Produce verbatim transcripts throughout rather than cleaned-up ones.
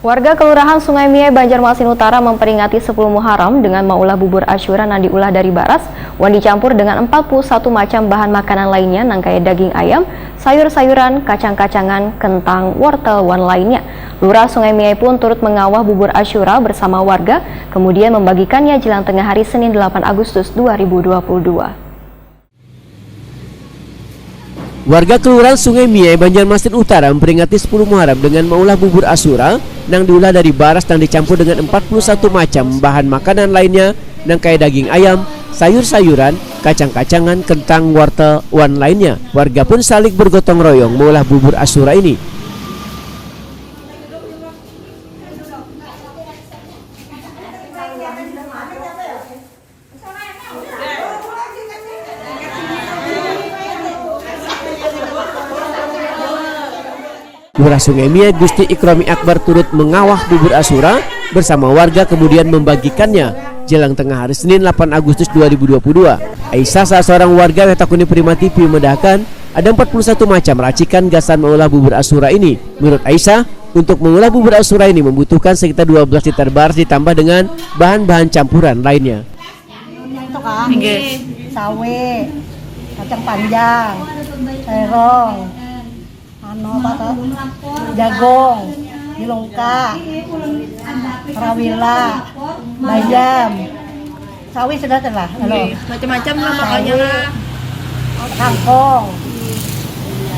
Warga Kelurahan Sungai Miai, Banjarmasin Utara memperingati sepuluh Muharram dengan maulah bubur Asyura nang diulah dari baras wan dicampur dengan empat puluh satu macam bahan makanan lainnya nang kaya daging ayam, sayur-sayuran, kacang-kacangan, kentang, wortel, wan lainnya. Lurah Sungai Miai pun turut mengawah bubur Asyura bersama warga, kemudian membagikannya jelang tengah hari Senin delapan Agustus dua ribu dua puluh dua. Warga Kelurahan Sungai Miai, Banjarmasin Utara memperingati sepuluh Muharram dengan maulah bubur Asyura nang diulah dari baras nang dicampur dengan empat puluh satu macam bahan makanan lainnya nang kaya daging ayam, sayur-sayuran, kacang-kacangan, kentang, wortel, wan lainnya. Warga pun saling bergotong royong maulah bubur Asyura ini. Lurah Sungai Miai, Gusti Ikromi Akbar, turut mengawah bubur Asyura bersama warga, kemudian membagikannya jelang tengah hari Senin delapan Agustus dua ribu dua puluh dua. Aisyah, salah seorang warga yang takuni Prima T V, memedahkan ada empat puluh satu macam racikan gasan maulah bubur Asyura ini. Menurut Aisyah, untuk maulah bubur Asyura ini membutuhkan sekitar dua belas liter baras ditambah dengan bahan-bahan campuran lainnya. Itu kan, Inggih. Sawi, kacang panjang, terong, anu apa tuh? Jagung, bilungka, rawila, bayam. Sawi sudah tuh lah, halo. Inggih, macam-macam lah pokoknya lah. Kangkung.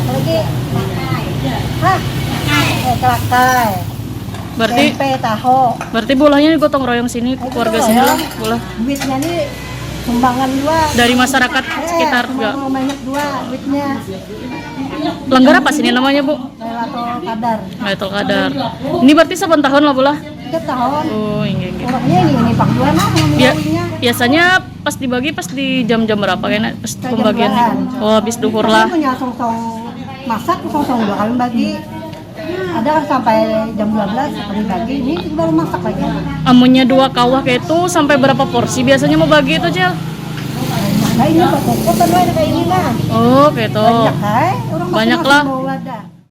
Lagi, hah? Eh, kelakai. Berarti tempe, tahu. Berarti bolanya gotong royong sini, itu keluarga sini lah, bola. Duitnya nih sumbangan dua. Dari masyarakat sekitar juga. Banyak dua duitnya. Langgar apa sini namanya, Bu? Lailatul Qadar. Lailatul Qadar. Ini berarti saban tahun lah, bola? Setiap tahun. Oh, inggih, inggih. Orangnya ini, ini Pak Dua mah. Bia-, biasanya pas dibagi pas di jam-jam berapa kayaknya pas pembagian? Oh, habis duhur lah. Punya song-song masak, song-song dua kali bagi. Ada kan sampai jam dua belas, kami bagi. Ini baru masak lagi. Amunnya dua kawah kayak itu sampai berapa porsi biasanya mau bagi itu, Cil? Nah, ini berkumpul kan, ada kayak ini kan. Oh, kayak itu. Banyak, hai. Orang banyak lah. Mau ada.